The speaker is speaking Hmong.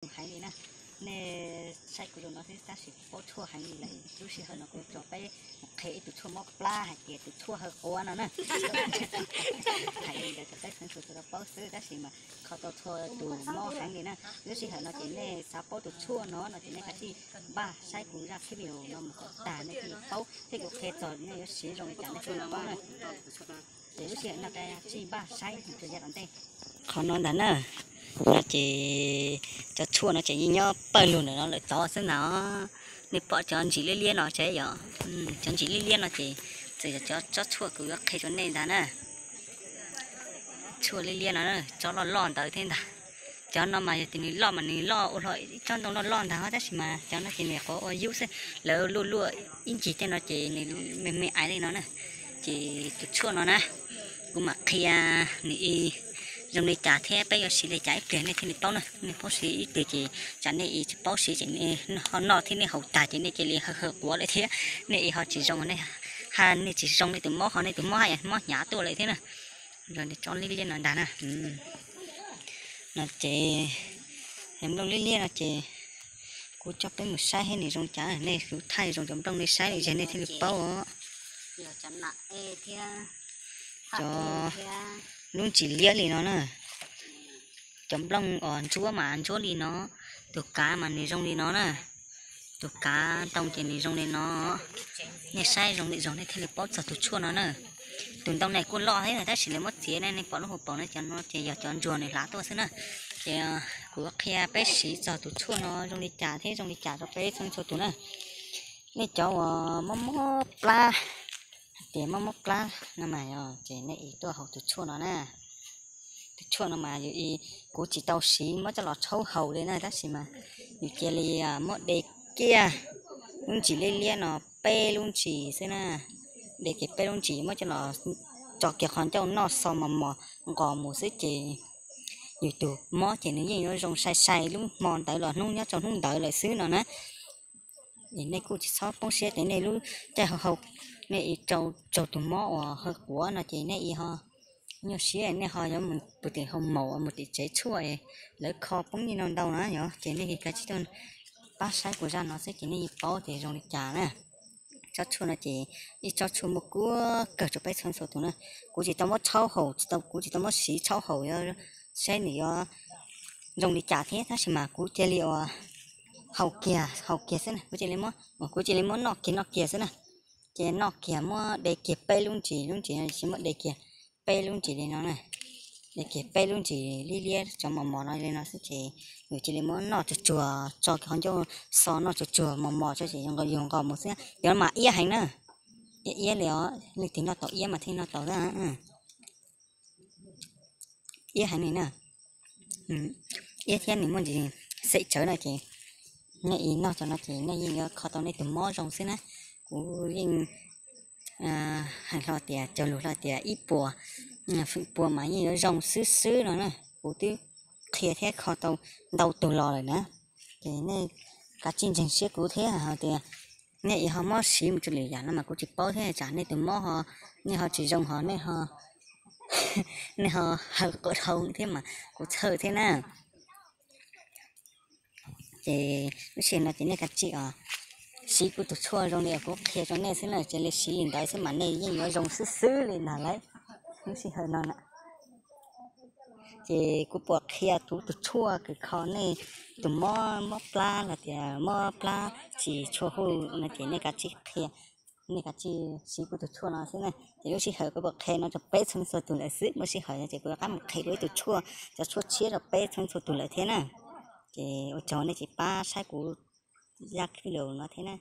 heev li na. Nej saib kuv zoo no xwb tab sis paub tshuaj heev li lawm. Lub sij hawm no kuv tso peb mus qhia ib tug tshuaj mob plab hais tias tus tshuaj haw quav no na. Hais li ntawd rau peb txhua tus tau paub xwb tab sis mas kho tau txhua tus mob heev li na. Lub sij hawm no ces nej xav paub tus tshuaj no no ces nej kav tsij npaj saib kuv zaj clip video no mus kom tag nej thiaj li paub thiab kuv qhia txog nej yuav siv zoo li cas nej thiaj li paub na. Ces lub sij hawm no kav tsij npaj saib mus rau yav tom ntej. Qhov no ntag na, no ces cov tshuaj no ces yeej nyob pawg lug ntawm no lawm tod xwb ntag. Nej pom cov ntsim liab liab no ces yog cov ntsim liab liab no ces txawm yog cov tsob tshuaj kuv yuav qhia rau nej ntag na. Tshuaj liab liab no, tsob loj loj ntawd thiab ntag. Cov no mas yog tias nws loj mas nws loj ua hlo ib tsob ntoo loj loj ntag tab sis mas cov no ces nws qhuav ua yub xwb, lawv luaj luaj ib ncig tej no ces nws me me aiv li no na. Ces tus tshuaj no na, kuv mam qhia nws zoo li cas thiab peb yuav siv li cas ib pliag nej thiaj li paub na. Nej paub siv ib pliag ces tsam nej tsis paub siv ces nej ho noj thiab nej haus tag ces nej cia li haw haw quav lawm thiab nej ho tsis zoo, ha nej tsis zoo nej tus mob ho nej tus mob haj yam mob hnyav tuaj lawm thiab na. Tsob liab liab no ntag na. No ces nplooj liab liab no ces kuv coj peb mus saib thiab nws zoo li cas, nej kuv thaij zoo cov nplooj nej saib li ces nej thiaj li paub os. Cov lub ntsis liab li no na, cov nplooj os ntsuab mas ntsuab li no, tus kav mas nws zoo li no na, tus kav ntoo ces nws zoo li no. Nej saib zoo li zog nej thiaj li paub txog tus tshuaj no na. Tus ntoo ne kuj loj thiab tab sis lawv muab txiav ne, nej pom lub hauv paus no cov no ces yog cov ntsuag nws hlav tuaj xwb na. Ces kuv qhia peb siv txog tus tshuaj no zoo li cas thiab zoo li cas rau peb txhua txhua tus na. Nej cov uas mob mob plab, hais tias mob mob plab no mas ces nej tuaj haus tus tshuaj no na. Tus tshuaj no mas yus, kuv tsis tau siv muab coj los tshaub haus li na tab sis mas yus cia li muab de kiag lub ntsis liab liab no peb lub ntsis xwb na. De kiag peb lub ntsis muab coj los tso kiag qhov ncauj noj xo mos mos nqos mus xwb ces yus tus mob ces nws yeej yuav zoo sai sai lub hmo ntawd los hnub nyob rau hnub ntawd lawm xwb no na. Es nej kuj tsis txhob poob siab tias nej lub caij hau hau nej rau raug tus mob uas haw quav no ces nej ho nyuaj siab nej ho yuav mus puag tim hoo maum mus tim tsev tshuaj lawv kho poob nyiaj no ntau na yog ces nej kav tsij tuaj pab saib kuv zaj no xwb ces nej yeej paub tias zoo li cas na. Tsob tshuaj no ces ib tsob tshuaj muaj kuab kawg rau peb txhua txhua tus na. Kuv tsis tau muab tshaub haus, tsis tau, kuv tsis tau muab siv tshaub haus yuav saib nws yuav zoo li cas thiab tab sis mas kuv cia li ua haus kiag haus kiag xwb na, kuv cia li muab, kuv cia li muab noj kiag noj kiag xwb na. Ces noj kiag muab de kiag peb lub ntsis, lub ntsis no ces muab de kiag peb lub ntsis li no na. De kiag peb lub ntsis liab liab cov mos mos no li no xwb ces yus cia li muab noj tsuag tsuag tso kiag qhov ncauj xo noj tsuag tsuag mos mos tso ces yus nqos mus xwb. Cov no mas iab heev na, iab iab li os, leej twg noj tau iab mas thiaj noj tau. Iab heev li na, iab thiab nws muaj ntsis xem tsawv no ces nej ib noj cov no ces nej yeej yuav kho tau nej tus mob zoo xwb na. Kuv yeej hais hlo tias cog lus hlo tias ib puas feem pua mas yeej yuav zoo xwb xwb no na. Kuv twb qhia thiab kho tau ntau tus los lawm na. Ces nej kav tsij ntseeg siab kuv thiab hais tias nej ib ho muab siv mus rau lwm yam no mas kuv tsis paub thiab tsam nej tus mob ho, nej ho tsis zoo ho, nej ho haw quav dhau thiab mas kuv txhawj thiab na. Ces lub sij hawm no ces nej kav tsij os, siv kuv tus tshuaj zoo li uas kuv qhia rau nej xwb na, cia li siv li ntawd xwb mas nej yeej yuav zoo xwb xwb li ntag lauj. Lub sij hawm no na ces kuv puas qhia kuv tus tshuaj kws kho nej tus mob, mob plab los tias mob plab tsis tshua huj no ces nej kav tsij qhia, nej kav tsij siv kuv tus tshuaj no xwb na. Ces lub sij hawm kuv puas qhia no rau peb txhua txhua tus lawm xwb, muaj sij hawm no ces kuv rov qab mus qhia dua ib tug tshuaj, cov tshuaj tshiab rau peb txhua txhua tus lawm thiab na. Ces ua tsaug nej tsis pab saib kuv zaj video no thiab na.